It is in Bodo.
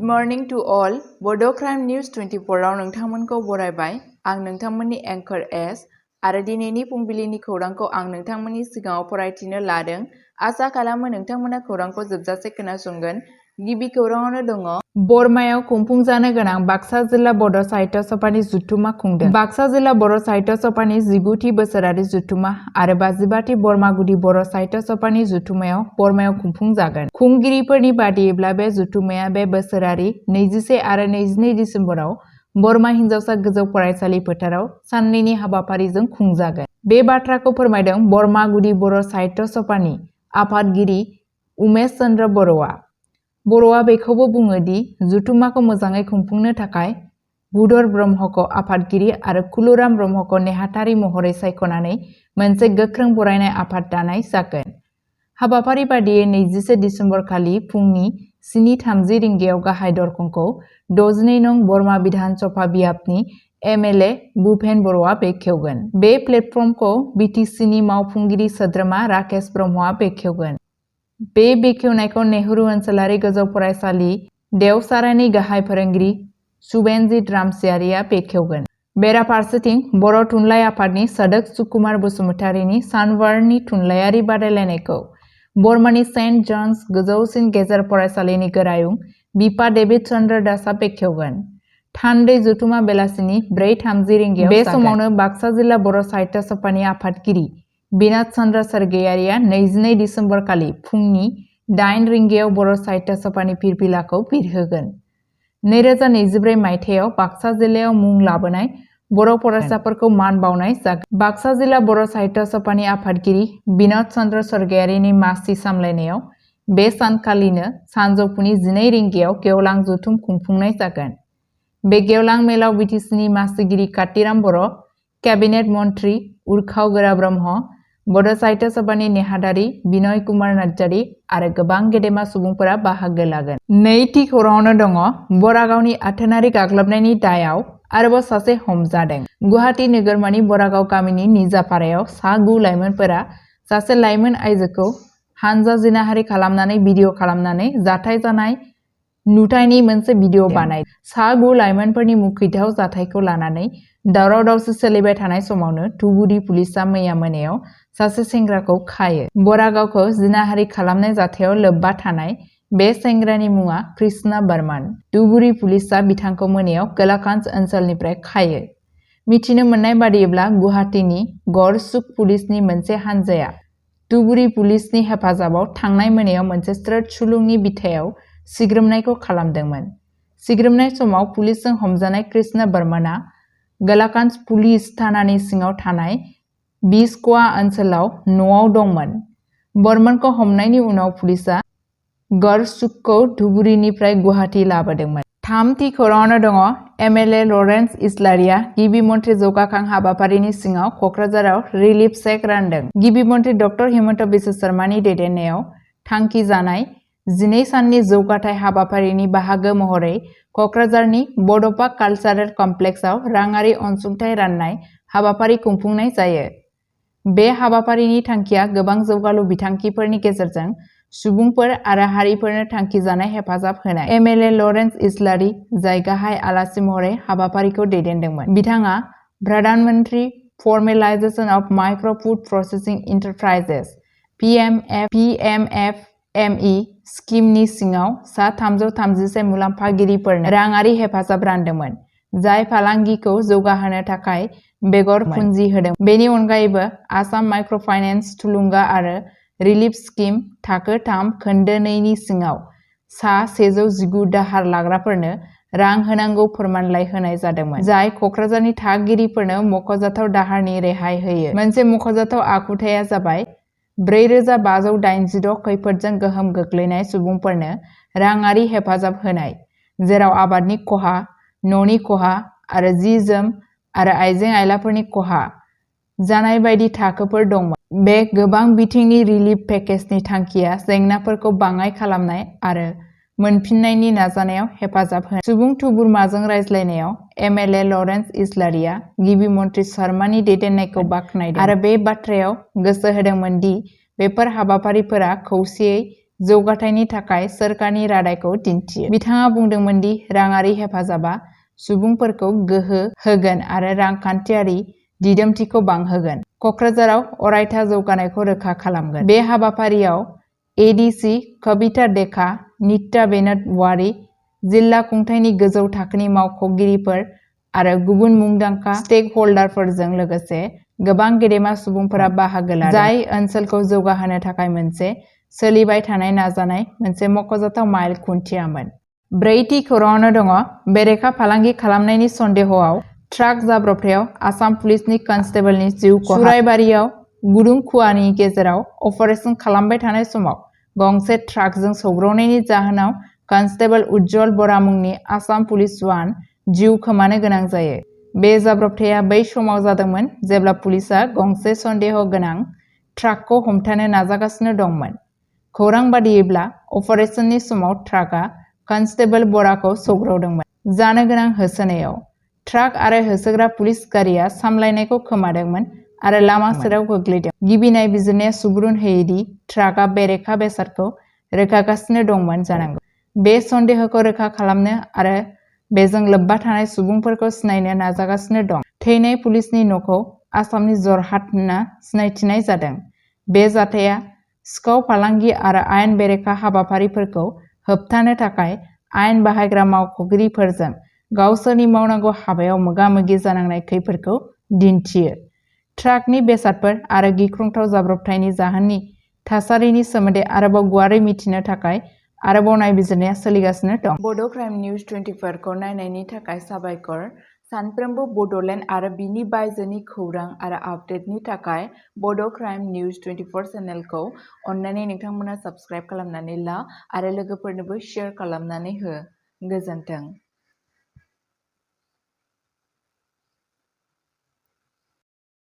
morning to all. Bodo News 24 आव नोंथांमोनखौ बरायबाय। आं नोंथांमोननि एंकर एस आरो दिनैनि फुंबिलिनि खौरांखौ आं नोंथांमोननि सिगाङाव फरायथिनो लादों। आसा खालामो नोंथांमोना खौरांखौ जोबजासे खोनासंगोन। गिबि खौराङावनो दङ बरमायाव खुंफुंजानो गोनां बाक्सा जिल्ला बड' साहित्य सभानि जथुम्मा खुंदों। बाक्सा जिल्ला बर' साहित्य सभानि 19थि बोसोरारि जथुम्मा आरो 52थि बरमागुदि बर' साहित्य सभानि जथुम्मायाव बरमायाव खुंफुंजागोन। खुंगिरिफोरनि बादियैब्ला बे जथुम्माया बे बोसोरारि 21 आरो 22 दिसेम्बराव बरमा हिनजावसा गोजौ फरायसालि फोथाराव साननैनि हाबाफारिजों खुंजागोन। बे बाथ्राखौ फोरमायदों बरमागुदि बर' साहित्य सभानि आफादगिरि उमेश चन्द्र बर'आ। बर'आ बेखौबो बुङो दि जथुम्माखौ मोजाङै खुंफुंनो थाखाय बुधर ब्रह्मखौ आफादगिरि आरो कुलुराम ब्रह्मखौ नेहाथारि महरै सायख'नानै मोनसे गोख्रों बरायनाय आफाद दानाय जागोन। हाबाफारि बादियै 21 दिसेम्बर खालि फुंनि 7:30 रिंगायाव गाहाय दरखंखौ 62 नं बरमा बिधान सभा बियाबनि एमएलए भुपेन बर'आ बेखेवगोन। बे प्लेटफर्मखौ बिटिसिनि मावफुंगिरि सोद्रोमा राकेश ब्रह्मआ बेखेवगोन। बे बेखेवनायखौ नेहरू ओनसोलारि गोजौ फरायसालि देवसारानि गाहाय फोरोंगिरि सुबेनजित रामसियारिया बेखेवगोन। बेराफारसेथिं बर' थुनलाइ आफादनि सोदोक सुकुमार बसुमतारिनि सानवारनि थुनलाइयारि बादायलायनायखौ बरमानि सेन्ट जन्स गोजौसिन गेजेर फरायसालिनि गोरायुं बिफा डेभिड चन्द्र दासआ बेखेवगोन। थान्दै जथुम्मा बेलासिनि 4:30 रिंगायाव बे समावनो बाक्सा जिल्ला बर' साहित्य सभानि आफादगिरि बिनोद चन्द्र सरगयारिया 22 दिसेम्बर खालि फुंनि 8 रिंगायाव बर' साहित्य सभानि फिरफिलाखौ बिरहोगोन। 2024 मायथाइयाव बाक्सा जिल्लायाव मुं लाबोनाय बर' फरायसाफोरखौ मान बावनाय जागोन। बाक्सा जिल्ला बर' साहित्य सभानि आफादगिरि बिनोद चन्द्र सरगयारिनि मासि सामलायनायाव बे सानखालिनो सानजौफुनि 12 रिंगायाव गेवलां जथुम खुंफुंनाय जागोन। बे गेवलां मेलाव बिटिसिनि मासिगिरि कातिराम बर', केबिनेट मन्थ्रि उर्खाव गोरा ब्रह्म, बड' साहित्य सभानि नेहाथारि बिनय कुमार नार्जारी आरो गोबां गेदेमा सुबुंफोरा बाहागो लागोन। नैथि खौराङावनो दङ बरागावनि आथोनारि गाग्लोबनायनि दायाव आरोबाव सासे हमजादों। गुवाहाटी नोगोरमानि बरागाव गामिनि निजापारायाव 9 लाइमोनफोरा सासे लाइमोन आइजोखौ हानजा जिनाहारि खालामनानै भिडिअ खालामनानै जाथाय जानाय नुथायनि मोनसे भिडिअ बानायदों। 9 लाइमोनफोरनि मुखैथाव जाथायखौ लानानै दावराव दावसि सोलिबाय थानाय समावनो धुबुरी पुलिसआ मैया मोनायाव सासे सेंग्राखौ खायो। बरागावखौ जिनाहारि खालामनाय जाथायाव लोब्बा थानाय बे सेंग्रानि मुङा कृष्णा बर्मन। धुबुरी पुलिसआ बिथांखौ मोनायाव गलाकान्द ओनसोलनिफ्राय खायो। मिथिनो मोननाय बादियैब्ला गुवाहाटीनि गड़चुक पुलिसनि मोनसे हानजाया धुबुरी पुलिसनि हेफाजाबाव थांनाय मोनायाव मोनसे स्रोद सुलुंनि बिथायाव सिग्रोमनायखौ खालामदोंमोन। सिग्रोमनाय समाव पुलिसजों हमजानाय कृष्णा बर्मनआ गलाकान्द पुलिस थानानि सिङाव थानाय बिस्क'वा ओनसोलाव न'आव दंमोन। बर्मनखौ हमनायनि उनाव पुलिसआ गड़चुकखौ धुबुरीनिफ्राय गुवाहाटी लाबोदोंमोन। थामथि खौराङावनो दङ एमएलए लरेन्स इस्लारिया गिबि मन्थ्रि जौगाखां हाबाफारिनि सिङाव क'क्राझाराव रिलिफ चेक रानदों। गिबि मन्थ्रि डक्टर हिमन्त बिश्व शर्मानि दैदेननायाव थांखि जानाय 12 साननि जौगाथाय हाबाफारिनि बाहागो महरै क'क्राझारनि बड'फा कालचारेल कमप्लेक्सआव राङारि अनसुंथाइ राननाय हाबाफारि खुंफुंनाय जायो। बे हाबाफारिनि थांखिया गोबां जौगालु बिथांखिफोरनि गेजेरजों सुबुंफोर आरो हारिफोरनो थांखि जानाय हेफाजाब होनाय। एमएलए लरेन्स इस्लारि, जाय गाहाय आलासि महरै हाबाफारिखौ दैदेनदोंमोन, बिथाङा Pradhan Mantri formalisation of micro' food processing enterprises PMFME स्किमनि सिङाव सा 331 मुलाम्फागिरिफोरनो राङारि हेफाजाब रानदोंमोन, जाय फालांगिखौ जौगाहोनो थाखाय बेगर पुन्जि होदों। बेनि अनगायैबो आसाम माइक्र' फाइनेन्स थुलुंगा आरो रिलिफ स्किम थाखो 3 खोन्दो 2 नि सिङाव सा 119 दाहार लाग्राफोरनो रां होनांगौ फोरमानलाइ होनाय जादोंमोन, जाय क'क्राझारनि थागिरिफोरनो मख'जाथाव दाहारनि रेहाय होयो। मोनसे मख'जाथाव आखुथाया जाबाय 4586 खैफोदजों गोहोम गोग्लैनाय सुबुंफोरनो राङारि हेफाजाब होनाय, जेराव आबादनि खहा, न'नि खहा आरो जि-जोम आरो आइजें-आइलाफोरनि खहा जानाय बायदि थाखोफोर दंमोन। बे गोबां बिथिंनि रिलिफ पेकेजनि थांखिया जेंनाफोरखौ बाङाइ खालामनाय आरो मोनफिननायनि नाजानायाव हेफाजाब होनाय। सुबुं थुबुरमाजों रायज्लायनायाव एमएलए लरेन्स इस्लारिया गिबि मन्थ्रि शर्मानि दैदेननायखौ बाख्नायदों आरो बे बाथ्रायाव गोसो होदोंमोन दि बेफोर हाबाफारिफोरा खौसेयै जौगाथायनि थाखाय सोरखारनि रादायखौ दिन्थियो। बिथाङा बुंदोंमोन दि राङारि हेफाजाबा सुबुंफोरखौ गोहो होगोन आरो रांखान्थियारि दिदोमथिखौ बांहोगोन। क'क्राझाराव अरायथा जौगानायखौ रोखा खालामगोन। बे हाबाफारियाव एडिसि कबिता देखा, नित्या बेनत वारी, जिल्ला खुंथायनि गोजौ थाखोनि मावख'गिरिफोर आरो गुबुन मुंदांखा स्टेकह'ल्डारफोरजों लोगोसे गोबां गेदेमा सुबुंफोरा बाहागो लादों, जाय ओनसोलखौ जौगाहोनो थाखाय मोनसे सोलिबाय थानाय नाजानाय, मोनसे मख'जाथाव माइल खुन्थियामोन। ब्रैथि खौराङावनो दङ बेरेखा फालांगि खालामनायनि सन्देहआव ट्राक जाब्रबथायाव आसाम पुलिसनि कनस्टेबलनि जिउ खहा। सुराइबारियाव गुदुं खुवानि गेजेराव अपारेशन खालामबाय थानाय समाव गंसे ट्राकजों सौग्रावनायनि जाहोनाव कनस्टेबल उज्जवल बरा मुंनि आसाम पुलिस जवान जिउ खोमानो गोनां जायो। बे जाब्रबथाया बै समाव जादोंमोन जेब्ला पुलिसआ गंसे सन्देह गोनां ट्राकखौ हमथानो नाजागासिनो दंमोन। खौरां बादियैब्ला अपारेशननि समाव ट्राकआ कनस्टेबल बराखौ सौग्रावदोंमोन। जानो गोनां होसोनायाव ट्राक आरो होसोग्रा पुलिस गारिया सामलायनायखौ खोमादोंमोन आरो लामा सेराव गोग्लैदों। गिबि नायबिजिरनाया सुबुरुन होयो दि ट्राकआ बेरेखा बेसादखौ रोगागासिनो दंमोन जानांगौ। बे सन्देहखौ रोखा खालामनो आरो बेजों लोब्बा थानाय सुबुंफोरखौ सिनायनो नाजागासिनो दं। थैनाय पुलिसनि न'खौ आसामनि जरहाट होनना सिनायथिनाय जादों। बे जाथाया सिखाव फालांगि आरो आयेन बेरेखा हाबाफारिफोरखौ होबथानो थाखाय आयेन बाहायग्रा मावख'गिरिफोरजों गावसोरनि मावनांगौ हाबायाव मोगा-मोगि जानांनाय खैफोदखौ दिन्थियो। ट्राकनि बेसादफोर आरो गिख्रंथाव जाब्रबथायनि जाहोननि थासारिनि सोमोन्दै आरोबाव गुवारै मिथिनो थाखाय आरोबाव नायबिजिरनाया सोलिगासिनो दं। बड' क्राइम निउज 24 खौ नायनायनि थाखाय साबायखर। सानफ्रोमबो बड'लेण्ड आरो बिनि बायजोनि खौरां आरो आपडेटनि थाखाय बड' क्राइम निउज 24 चेनेलखौ अन्नानै नोंथांमोना साबस्क्राइब खालामनानै ला आरो लोगोफोरनोबो शेयार खालामनानै हो। गोजोन्थों।